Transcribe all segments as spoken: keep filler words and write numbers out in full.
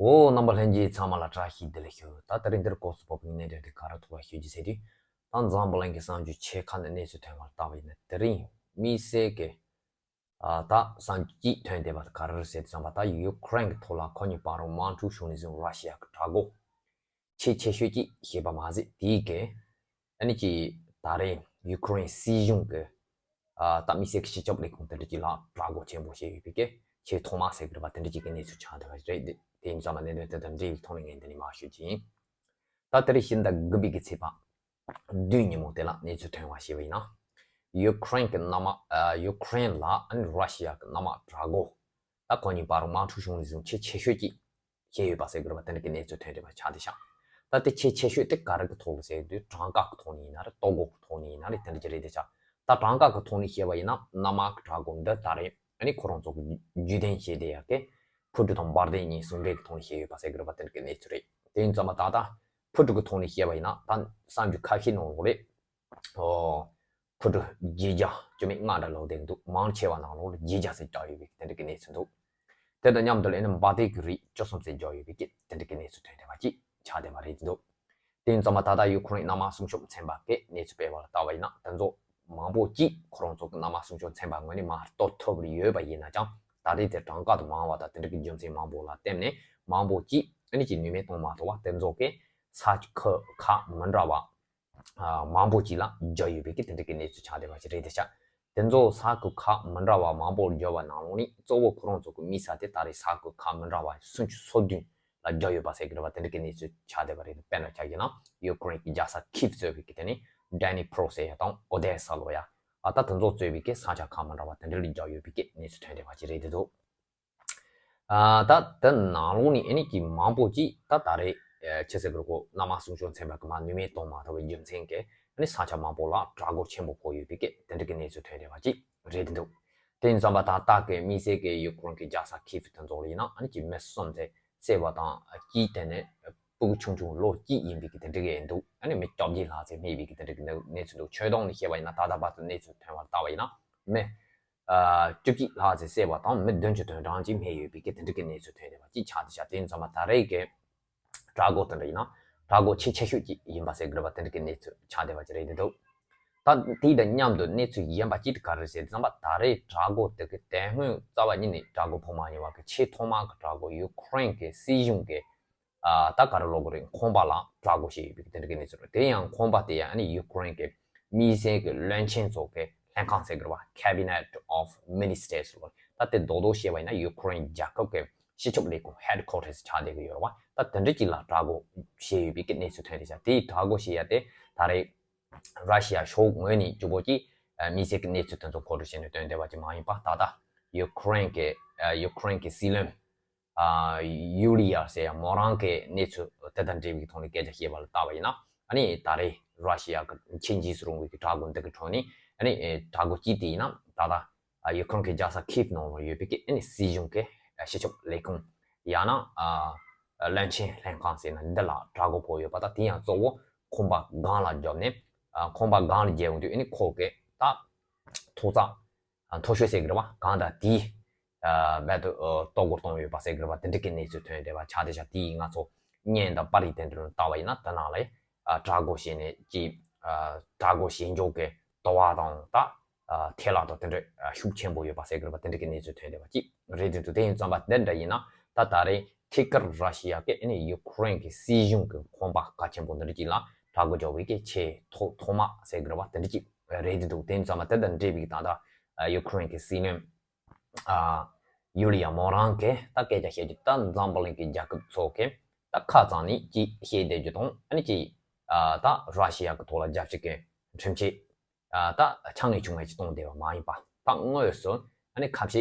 འོ། རྣམ་པ་ལྷན་རྒྱས་ཚང་མ་ལ་བཀྲ་ཤིས་བདེ་ལེགས་ཞུ། ད་དེ་རིང་འདིར་སྐོར་སུ་བབས་པའི་གནད་དོན་དེ་ག་རེ་ཐོག་ལ་ཞུ་རྒྱུ་ཟེར་དུས། ད་འཛམ་བུ་གླིང་གི་གསར་འགྱུར་ཆེ་ཁག་ནས་གནས་ཚུལ་ཐོན་པར་བལྟས་པ་ཡིན་ན། དེ་རིང་དམིགས་བསལ་གྱི་ཨ་ད་གསར་འགྱུར་གཅིག་ཐོན་བསྡད་པ་ག་རེ་རེད་ཟེར་དུས་ཙམ་པ། ད་ཡུ་ཀེ་རེན་གྱི་ཐོག་ལ་ཁོ་གཉིས་བར་དུ་དམག་འཁྲུག་བྱུང་ནས་བཟུང་ར་ཤི་ཡ་གི་དྲག་འགོ་ཆེས་ཆེ་ཤོས་ཅིག་བྱས་པ་མ་ཟད། དེའི་གི་ཨ་ནི་ཅིག་ད་རེས་ཡུ་ཀེ་རེན་སྲིད་གཞུང་གི་ཨ་ད་དམིགས་བསལ་གྱི་སྤྱི་ཁྱབ་ལས་ཁུངས་དེ་འདྲ་ཅིག་ལ་དྲག་འགོ་ཆེན་པོ་བྱས་ཡོད་པའི་གི་ཆེས་ཐོག་མ་ཟེར་གི་རེད་པ། དེ་འདྲ་ཅིག་གི་གནས་ཚུལ་ཆགས་བསྡད་པ་རེད། དེ་དེ་ཡིན་ཙང་མ་གནད་དོན་དེ་དང་འབྲེལ་བའི་ཐོག་ནས་ངས་འདི་ནས་མར་ཞུ་རྒྱུ་ཡིན། ད་དེ་རིང་ཕྱི་ཟླ་དགུ་པའི་གི་ཚེས་པ་བདུན་ཉིན་མོ་དེ་ལ་གནས་ཚུལ་ཐོན་པ་ཞིག་ཡིན་ན། ཡུ་ཀེ་རེན་གྱི་གནམ་དམག་ཨ་ཡུ་ཀེ་རེན་ལ་ཨ་ནི་ར་ཤི་ཡ་གི་གནམ་དམག་དྲག་འགོ། ད་ཁོ་གཉིས་བར་དུ་དམག་འཁྲུག་བྱུང་ནས་བཟུང་ཆེས་ཆེ་ཤོས་ཅིག་བྱས་ཡོད་པ་ཟེར་གི་རེད་པ། དེ་འདྲ་གི་གནས་ཚུལ་ཐོན་བསྡད་པ་ཆགས་བསྡད་ཤག་ད་དེ་ཆེས་ཆེ་ཤོས་དེ་ག་རེ་གི་ཐོག་ལ་ཟེར་དུས། གྲངས་ཀ་གི་ཐོག་ནས་ཡིན་ན་རེད། ལྟོ་གོས་གི་ཐོག་ནས་ཡིན་ན་རེད། དེ་འདྲ་ཅིག་རེད་བསྡད་ཤག་ད་གྲངས་ཀ་གི་ཐོག་ནས་བཤད་པ་ཡིན་ན། གནམ་དམག་གི་དྲག་འགོ་འདི་ད་རེས་ཨ་ནི་ཁོ་རང་ཚོ་གི་རྒྱུད་ལྡན་བྱས་བསྡད་ཡ་གི་ཕུ་གྲུ་དང་འབར་མདེལ་གཉིས་ཟུང་འབྲེལ་གི་ཐོག་ནས་བཤད་ཡོད་པ་ཟེར་གི་རེད་པ། དེ་འདྲ་གི་གནས་ཚུལ་རེད། དེ་ཡིན་ཙང་མ་ད་ལྟ་ཕུ་གྲུ་གི་ཐོག་ནས་བཤད་པ་ཡིན་ན། ད་གསར་འགྱུར་ཁ་ཤས་ནང་ལོགས་ལ་ཨོ་ཕུ་གྲུ་བརྒྱད་བརྒྱ་བཅུ་མེད་ལྔ་འདྲ་ལོག་བསྡད་འདུག་མང་ཆེ་བ་ནང་ལོགས་ལ་བརྒྱད་བརྒྱ་ཙམ་བརྒྱབ་ཡོད་པའི་དེ་འདྲ་གི་གནས་ཚུལ་འདུག་དེ་དང་མཉམ་དུ་ལ་ཨ་ནི་འབར་མདེལ་གྱི་རིགས་བཅུ་གསུམ་ཙམ་བརྒྱབ་ཡོད་པའི་གི་དེ་འདྲ་གི་གནས་ཚུལ་ཐོན་བསྡད་པ་ཅིག་ཆགས་བསྡད་པ་རེད་འདུག་དེ་ཡིན་ཙང་མ་ད་ལྟ་ཡུ་ཀེ་རེན་གནམ་དམག་སྲུང་སྐྱོབ་ཚན་པ་གིས་གནས་ཚུལ་སྤེལ་བ་ལ་བལྟས་པ་ཡིན་ན། དེ་ཚོ་མང་པོ་ཅིག་ཁོ་རང་ཚོ་གི་གནམ་དམག་སྲུང་སྐྱོབ་ཚན་པ་ངོས་ནས་མར་གཏོར་ཐུབ་ཡོད་པ་ཡིན་ན་ཡང་། ད་རེས་དེ་གྲངས་ཀ་དང་མང་བ་དང་དེ་འདྲ་གི་རྒྱུ་མཚན་མང་པོ་ལ་བརྟེན་ནས་མང་པོ་ཅིག་ཨ་ནི་ཅིག་ནུས་མེད་གཏོང་མ་ཐུབ་པ། དེ་ཚོ་གི་ས་ཁུལ་ཁག་མི་འདྲ་བ་ཨ་མང་པོ་ཅིག་ལ་བརྒྱབ་ཡོད་པའི་གི་དེ་འདྲ་གི་གནས་ཚུལ་ཆགས་བསྡད་པ་ཞིག་རེད་བསྡད་ཤག་དེ་ཚོ་ས་ཁུལ་ཁག་མི་འདྲ་བ་མང་པོར་བརྒྱབ་པ་ནང་ལོགས་ནས་གཙོ་བོ་ཁོ་རང་ཚོ་གི་དམིགས་ས་དེ་ད་རེས་ས་ཁུལ་ཁག་མི་འདྲ་བ་སུམ་ཅུ་སོ་བདུན་ལ་བརྒྱབ་ཡོད་པ་ཟེར་གི་རེད་པ། དེ་འདྲ་གི་གནས་ཚུལ་ཆགས་བསྡད་པ་རེད། དཔེར་ན་ཆ་བཞག་ན་ཡུ་ཀེ་རེན་གྱི་རྒྱལ་ས་ཁིབ་གཙོས་པའི་གི་དེ་ནས་ཌི་ནི་པྲོ་ཟེར་ཡ་དང་ཨོ་དེ་ས་ལབ་ཡ། ཨ་ད་དེ་ཚོ་གཙོས་པའི་གི་ས་ཆ་ཁག་མི་འདྲ་བ་དེ་འདྲ་ལ་བརྒྱབ་ཡོད་པའི་གི་གནས་ཚུལ་ཐོན་བསྡད་པ་ཅིག་རེད་བསྡད་འདུག་ཨ་ད་དེ་ནང་ལོགས་ནས་ཨ་ནི་ཅིག་མང་པོ་ཅིག་ད་ད་རེས་ཨ་ཅི་ཟེར་དགོས་རེད་གོ། གནམ་དམག་སྲུང་སྐྱོབ་ཚན་པ་གིས་མར་ནུས་མེད་གཏོང་མ་ཐུབ་པའི་རྒྱུ་མཚན་གྱིས་ཨ་ནི་ས་ཆ་མང་པོ་ལ་དྲག་རྒོལ་ཆེན་པོ་ཕོག་ཡོད་པའི་གི་དེ་འདྲ་གི་གནས་ཚུལ་ཐོན་བསྡད་པ་ཅིག་རེད་བསྡད་འདུག་དེ་ཡིན་ཙང་མ་ད་ལྟ་གི་དམིགས་བསལ་གྱི་ཡུ་ཀེ་རེན་གྱི་རྒྱལ་ས་ཁིབ་དེ་ཚོ་ལ་ཡིན་ན། ཨ་ནི་ཅིག་མི་གསུམ་ཙམ་བསད་པ་དང་། གཅིག་དེ་ནི་ཕྲུ་གུ་ཆུང་ཆུང་ལོ་གཅིག་ཡིན་པའི་གི་དེ་འདྲ་གི་འདུག་ཨ་ནི་མི་བཅོ་བརྒྱད་ལྷག་ཙམ་རྨས་པའི་གི་དེ་འདྲ་གི་གནས་ཚུལ་འདུག་ཆོས་དོན་ནས་བཤད་པ་ཡིན་ན། ད་ལྟ་བར་དུ་གནས་ཚུལ་ཐོན་པར་བལྟས་པ་ཡིན་ན། མི་ཨ་བཅུ་གཅིག་ལྷག་ཙམ་བསད་པ་དང་། མི་བདུན་ཅུ་དོན་གྲངས་ཅིག་རྨས་ཡོད་པའི་གི་དེ་འདྲ་གི་གནས་ཚུལ་ཐོན་བསྡད་པ་ཅིག་ཆགས་བསྡད་ཤག་དེ་ཡིན་ཙང་མ་ད་རེས་ཀྱི་དྲག་རྒོལ་དེ་འདྲ་ཡིན་ན་དྲག་རྒོལ་ཆེས་ཆེ་ཤོས་ཅིག་ཡིན་པ་ཟེར་དགོས་རེད་པ། དེ་འདྲ་གི་གནས་ཚུལ་ཆགས་བསྡད་པ་ཅིག་རེད་བསྡད་འདུག་ད་དེ་དང་མཉམ་དུ་གནས་ཚུལ་གཞན་པ་ཅིག་དེ་ག་རེ་རེད་ཟེར་དུས་ཙམ་པ། ད་རེས་དྲག་རྒོལ་དེ་གི་དེ་སྔོན་རྩ་བ་ཉིད་ནས་དྲག་རྒོལ་ཕོག་མ་མྱོང་བ་གི་ཆེས་ཐོག་མ་གི་དྲག་རྒོལ་ཡུ་ཀེ་རེན་གྱི་སྲིད་གཞུང་གི་ཨ་ད་ག་རེ་ལབ་དགོས་རེད། ཁང་པ་ལ་དྲག་རྒོལ་བྱས་ཡོད་པའི་དེ་འདྲ་གི་གནས་ཚུལ་རེད། དེ་ཡང་ཁང་པ་དེ་ཡང་ཨ་ནི་ཡུ་ཀེ་རེན་གྱི་དམིགས་བསལ་གྱི་བློན་ཆེན་ཚོ་གི་ལྷན་ཁང་ཟེར་དགོས་རེད་པ། Cabinet of Ministers ལབ། ད་དེ་རྡོག་རྡོག་བཤད་པ་ཡིན་ན་ཡུ་ཀེ་རེན་རྒྱལ་ཁབ་ཀྱི་སྤྱི་ཁྱབ་ལས་ཁུངས་ཧེཌ་ཁོ་ཊར་ཆགས་བསྡད་ཀྱི་ཡོད་རེད་པ། ད་དེ་འདྲ་ཅིག་ལ་དྲག་རྒོལ་བྱས་ཡོད་པའི་གི་གནས་ཚུལ་ཐོན་བསྡད་ཤག་དེའི་དྲག་རྒོལ་བྱེད་ཡ་དེ་ད་རེས་ར་ཤི་ཡ་ཕྱོགས་ངོས་ནས་གཅིག་པོ་གིས་ཨ་དམིགས་བསལ་གྱི་གནས་ཚུལ་དེ་ཚོ་མཁོ་སྤྲོད་བྱས་ནས་བཏོན་བསྡད་པ་ཅིག་མ་ཡིན་པ། ད་ལྟ་ཡུ་ཀེ་རེན་གྱི་ཨ་ཡུ་ཀེ་རེན་གྱི་སྲིད་བློན་ཨ་ཡུ་ལི་ཡ་ཟེར་ཡ་མོ་རང་གི་གནས་ཚུལ་དེ་དང་འབྲེལ་བའི་ཐོག་ནས་སྐད་ཆ་བཤད་པ་ལ་བལྟས་པ་ཡིན་ན། ཨ་ནི་ད་རེས་ར་ཤི་ཡ་གི་ཆེས་འཇིགས་སུ་རུང་བའི་གི་དྲག་རྒོལ་འདི་གི་ཁྲོད་ནས་ཨ་ནི་ཨེ་དྲག་རྒོལ་གཅིག་དེ་ཡིན་ན། ད་ལྟ་ཨ་ཡུ་ཀེ་རེན་གྱི་རྒྱལ་ས་ཁིབ་ནང་ལ་ཡོད་པའི་གི་ཨ་ནི་སྲིད་གཞུང་གི་ཨ་སྤྱི་ཁྱབ་ལས་ཁུངས་ཡང་ན་ཨ་བློན་ཆེན་ལྷན་ཁང་ཟེར་ན་འདི་ལ་དྲག་རྒོལ་ཕོག་ཡོད་པ། ད་དེ་ཡང་གཙོ་བོ་ཁང་པ་སྒང་ལ་བརྒྱབ་ནས། ཨ་ཁང་པ་སྒང་ལ་བརྒྱབ་ཡོང་དུས་ཨ་ནི་ཁོ་གི་ད་ཐོག་རྩེག་ཨ་མཐོ་ཤོས་ཟེར་གི་རེད་པ། སྒང་དང་དེའི་ཨ་རྦད་དེ་ཨ་གཏོར་རྒོལ་བཏང་ཡོད་པ་ཟེར་གི་རེད་པ། དེ་འདྲ་གི་གནས་ཚུལ་ཐོན་བསྡད་པ་ཆགས་བསྡད་ཤག་དེ་ཡིས་ང་ཚོ་བརྙན་དང་པར་རིས་དེ་འདྲ་ལ་བལྟས་པ་ཡིན་ན། དེ་ནང་ལ་ཨ་དྲག་རྒོལ་བྱས་ནས་ཅིག་ཨ་དྲག་རྒོལ་བྱེད་འཇོག་གི་དུ་བ་དང་ད་ཨ་ཐལ་བ་དང་དེ་འདྲ་ཨ་ཤུགས་ཆེན་པོ་ཡོད་པ་ཟེར་གི་རེད་པ། དེ་འདྲ་གི་གནས་ཚུལ་ཐོན་བསྡད་པ་ཅིག་རེད་བསྡད་འདུག་དེ་ཡིན་ཙང་མ་དེ་འདྲ་ཡིན་ན། ད་ད་རེས་ཐད་ཀར་ར་ཤི་ཡ་གིས་ཨ་ནི་ཡུ་ཀེ་རེན་གྱི་སྲིད་གཞུང་གི་ཁང་པ་གལ་ཆེན་པོ་འདི་འདྲ་ཅིག་ལ་དྲག་རྒོལ་རྒྱག་པའི་གི་ཆེས་ཐོག་ཐོག་མ་ཟེར་གི་རེད་པ། དེ་འདྲ་ཅིག་རེད་བསྡད་འདུག་དེ་ཡིན་ཙང་མ་དེ་དང་འབྲེལ་བའི་ད་ལྟ་ཡུ་ཀེ་རེན་གྱི་སྲིད་བློན་ཨ་ཡུ་ལི་ཡ་མོ་རང་གིས་ད་སྐད་ཆ་བཤད་རྒྱུ། ད་འཛམ་བུ་གླིང་གི་རྒྱལ་ཁབ་ཚོ་གིས་ད་ཁ་རྩང་ནས་ཅིག་བཤད་བསྡད་རྒྱུ་དང་། ཨ་ནི་ཅིག་ཨ་ད་ར་ཤི་ཡ་གི་ཐོག་ལ་རྒྱབ་སྐྱོར་གྱི་ཁྲིམས་ཆད་ཨ་ད་ཆ་ངེས་ཆུང་ངེས་ཅིག་གཏོང་བསྡད་པ་མ་ཡིན་པ། ད་དངོས་སུ་ཨ་ནི་ཁ་ཆད་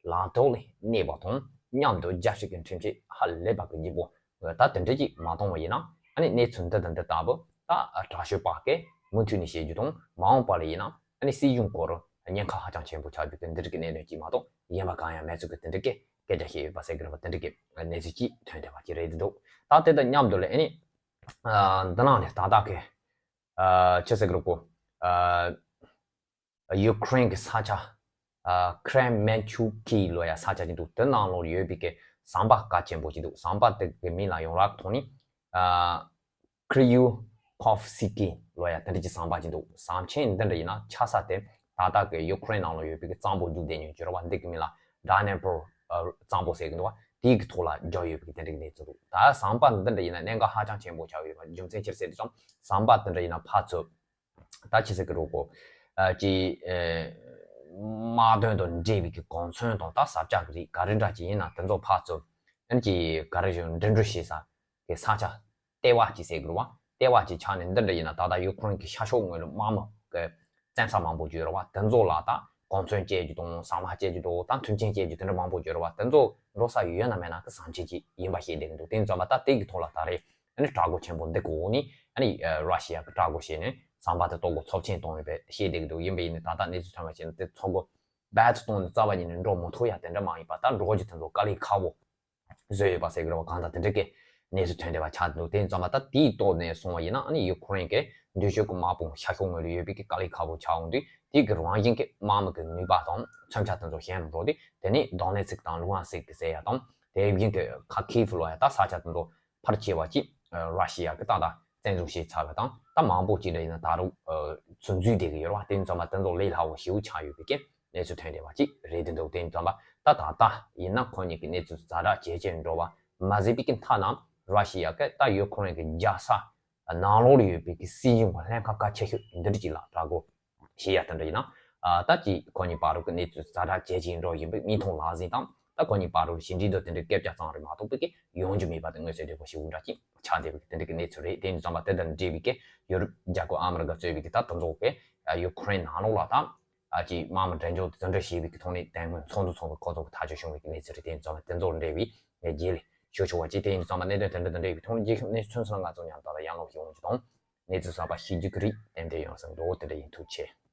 ལག་ཐོག་ལ་གནས་པ་དང་མཉམ་དུ་རྒྱབ་སྐྱོར་གྱི་ཁྲིམས་ཆད་ཧ་ལས་པ་གི་ལྗིད་པོ། ད་དེ་འདྲ་ཅིག་མ་གཏོང་བ་ཡིན་ན། ཨ་ནི་གནས་ཚུལ་འདི་དང་འདི་ལྟ་བུ་ད་དྲག་ཤོས་པ་གིས་མུ་མཐུད་ནས་བཤད་རྒྱུ་དང་། མ་འོངས་པ་ལ་ཡིན་ན་ཨ་ནི་སྲིད་གཞུང་སྐོར་ཉེན་ཁ་ཧ་ཅང་ཆེན་པོ་ཆགས་རྒྱུ་གི་འདི་འདྲ་གི་གནད་དོན་ཅིག་མ་གཏོགས་གཞན་པ་གང་ཡང་མེད་ཚུལ་གི་དེ་འདྲ་གི་སྐད་ཆ་བཤད་ཡོད་པ་ཟེར་གི་རེད་པ། དེ་འདྲ་གི་གནས་ཚུལ་ཅིག་ཐོན་བསྡད་པ་ཅིག་རེད་འདུག་ད་དེ་དང་མཉམ་དུ་ལ་ཨ་ནི་ཨ་འདི་ནང་ནས་ད་ལྟ་གི་ཨ་ཅི་ཟེར་གི་རེད་གོ། ཨ་ཡུ་ཀེ་རེན་གྱི་ས་ཆ་ཨ་ཁྲེ་མེན་ཆུ་ཀི་ལབ་ཡ་ས་ཆ་ཅིག་འདུག་དེ་ནང་ལོགས་ཡོད་པའི་གི་ ཟམ་པ་གལ་ཆེན་པོ་ཅིག་འདུག་ཟམ་པ་དེ་གི་མིང་ལ་ཡོངས་གྲགས་ཐོག་ནས་ཨ། Kryukovsky་ལོ་ཡ་དེ་འདྲ་ཅིག་ཟམ་པ་ཅིག་འདུག་ཟམ་ཆེན་འདི་འདྲ་ཡིན་ན་ཆགས་ས་དེ་ད་ལྟ་གི་ཡུ་ཁུ་རེན་ནང་ལ་ཡོད་པའི་གི་གཙང་པོ་རྒྱུག་བསྡད་མྱོང་ཅིག་ཡོད་རེད་བ། འདི་གི་མིང་ལ་Dnipro་གཙང་པོ་ཟེར་གི་འདུག་བ། དེའི་གི་ཐོག་ལ་རྒྱག་ཡོད་པའི་གི་དེ་འདྲ་གི་གནས་ཚུལ་འདུག་ད་ཟམ་པ་འདི་འདྲ་ཡིན་ན་གནད་འགག་ཧ་ཅང་ཆེན་པོ་ཆགས་ཡོད་པ་རྒྱུ་མཚན་ཅི་རེད་ཟེར་དུས་ཙམ་ཟམ་པ་འདི་འདྲ་ཡིན་ན་ཕར་ཚུར་ད་ཆི་ཟེར་གི་རེད་གོ་ཨ་ཅི་ཨེ་དམག་དོན་དང་འབྲེལ་བའི་གི་གོ་མཚོན་དང་ད་ཟབ་ཆག་གི་རིགས་ག་རེ་འདྲ་ཅིག་ཡིན་ན་དེ་ཚོ་ཕར་ཚུར་ཨ་ཅི་ག་རེ་ཞིག་འགྲིམ་འགྲུལ་བྱེད་ས་གི་ས་ཆ་ལྟེ་བ་ཅིག་ཟེར་གི་རེད་བ། ལྟེ་བ་ཅིག་ཆགས་ནས་འདི་འདྲ་ཡིན་ན་ད་ལྟ་ཡུ་ཁུ་རེན་གི་ཤར་ཕྱོགས་ངོས་ལ་དམག་མི་གི་བཙན་ས་མང་པོ་ཅིག་ཡོད་རེད་བ། དེ་ཚོ་ལ་ད་གོ་མཚོན་སྤྱད་རྒྱུ་དང་ཟ་མ་སྤྱད་རྒྱུ་དང་ད་མཐུན་རྐྱེན་སྤྱད་རྒྱུ་དེ་འདྲ་མང་པོ་ཅིག་ཡོད་རེད་བ། དེ་ཚོ་འགྲོ་ས་ཡོད་ན་མེད་ན་གི་ཟམ་ཆེན་ཅིག་ཡིན་པ་ཤེས་བསྡད་གི་འདུག་དེ་ཙམ་པ་ད་དེ་གི་ཐོག་ལ་ད་རེས་ཨ་ནི་བྲག་བརྐོས་ཆེན་པོ་འདི་གི་འོག་ནས་ཨ་ནི་ར་ཤི་ཡ་གི་བྲག་བརྐོས་བྱས་ནས་ཟམ་པ་དེ་ཏོག་གོ་ཚབས་ཆེན་གཏོང་ཡོད་པ་ཤེས་བསྡད་གི་འདུག་ཡིན་པ་ཡིན་ནའི་ད་ལྟ་གནས་ཚུལ་ཐོན་པ་བྱས་ན་དེ་ཚོགས་གོ་རྦད་དེ་གཏོང་ནས་རྩ་བ་ཉིད་ནས་འགྲོ་མི་ཐུབ་ཡ་དེ་འདྲ་མ་ཡིན་པ། ད་འགྲོ་རྒྱུ་དེ་ཚོ་དཀའ་ལས་ཁག་པོ་བཟོས་ཡོད་པ་ཟེར་གི་རེད་བ། གང་ལྟར་དེ་འདྲ་གི་གནས་ཚུལ་ཐོན་བསྡད་པ་ཆགས་འདུག་དེ་ཙམ་པ་ད་དེའི་ཐོག་ནས་སོང་བ་ཡིན་ན་ཨ་ནི་ཡུ་ཁུ་རེན་གི་འདི་ཤོད་གི་དམག་དཔུང་ཤར་ཕྱོགས་ངོས་ལ་ཡོད་པའི་གི་དཀའ་ལས་ཁག་པོ་ཆགས་འོང་དུས་དེ་གི་རང་བཞིན་གི་དམག་མི་གི་ནུས་པ་དང་མཚོན་ཆ་དེ་ཚོ་ཞན་རུ་འགྲོ་དུས་དེ་ནས་དོ་ནེ་ཚིག་དང་ལུ་ཧན་སིག་གི་ཟེར་ཡ་དང་དེ་བཞིན་གི་ཁ་ཁིའེ་ཕུ་ལོ་ཡ་ད་ས་ཆ་དེ་ཚོ་ཕར་ཆེ་བ་ཅིག་ར་ཤི་ཡ་གི་ཏག་ཏག་བཙན་བཟུང་བྱས་ཚར་བ་དང་ད་མང་པོ་ཅིག་འདྲ་ཡིན་ན་ད་རུང་ཚུར་འཛུལ་བསྡད་གི་ཡོད་རེད་བ། དེ་ཙམ་པ་དེ་ཚོ་ལས་སླ་བོ་ཞེ་པོ་ཆགས་ཡོད་པའི་གི་གནས་ཚུལ་ཐོན་བསྡད་པ་ཅིག་རེད་འདུག་དེ་ཙམ་པ་ད་ད་ལྟ་ཡིན་ན་ཁོ་གཉིས་ཀྱི་གནས་ཚུལ་ཛ་དྲག་ཇེ་ཆེར་འགྲོ་བ་མ་ཟད་པའི་གི་མཐའ་ན་ར་ཤི་ཡ་གི་ད་ཡུ་ཁུ་རེན་གྱི་རྒྱལ་ས་ནང་ལོགས་ལ་ཡོད་པའི་གི་སྲིད་གཞུང་གི་ལྷན་ཁང་གལ་ཆེ་ཤོས་འདི་འདྲ་ཅིག་ལ་བྲག་བརྐོས་བྱེད་ཡ་དེ་འདྲ་ཡིན་ན་ད་ཅིག་ཁོ་གཉིས་བར་དུ་གི་གནས་ཚུལ་ཛ་དྲག་ཇེ་ཆེར་འགྲོ་བཞིན་པའི་མིག་མཐོང་ལག་ཟིན་དང་ད་ཁོ་གཉིས་བར་དུ་ཞི་འགྲིག་དང་དེ་འདྲའི་སྐད་ཆ་ཙམ་རེད་མ་གཏོགས་པའི་གི་ཡོང་རྒྱུ་མེད་པ་དེ་མངོན་གསལ་དོད་པོ་ཞིག་འདྲ་ཅིག་ཆགས་བསྡད་པའི་གི་དེ་འདྲའི་གི་གནས་ཚུལ་རེད། དེ་ཡིན་ཙང་ད་དེ་དང་འབྲེལ་བའི་གི་ཡུ་རོབ་རྒྱལ་ཁབ་ཨ་མི་རི་ཀ་གཙོས་པའི་གི་ད་དེ་ཚོ་གི་ཡུ་ཁུ་རེན་ནང་ལོགས་ལ་ད། ཨ་ཅིག་དམག་མི་འགྲན་བསྡུར་འཛིན་གྲྭ་ཞེས་པའི་གི་ཐོག་ནས་དེ་སྔོན་ཚོགས་འདུ་ཚོགས་པའི་ཁོ་ཚོ་གི་ཐག་གཅོད་བྱུང་བའི་གི་གནས་ཚུལ་རེད། དེ་ཡིན་ཙང་དེ་ཚོར་འབྲེལ་བའི་རྗེས་ལ་ཞུ་ཆོག་པ་ཅིག་དེ་ཡིན་ཙང་མ་གནད་དོན་དེ་འདྲ་དང་འབྲེལ་བའི་ཐོག་ནས་རྗེས་ཤུལ་གནས་ཚུལ་ཚོ་ང་ཚོ་མཉམ་དུ་ཡང་ལོག་ཡོང་རྒྱུ་དང་གནས་ཚུལ་གསར་པ་ཤེས་རྒྱུ་གི་རིགས་ཏན་ཏན་ཡོང་སྲིད་འགྲོ། དེ་འདྲ་ཡིན། ཐུགས་རྗེ་ཆེ།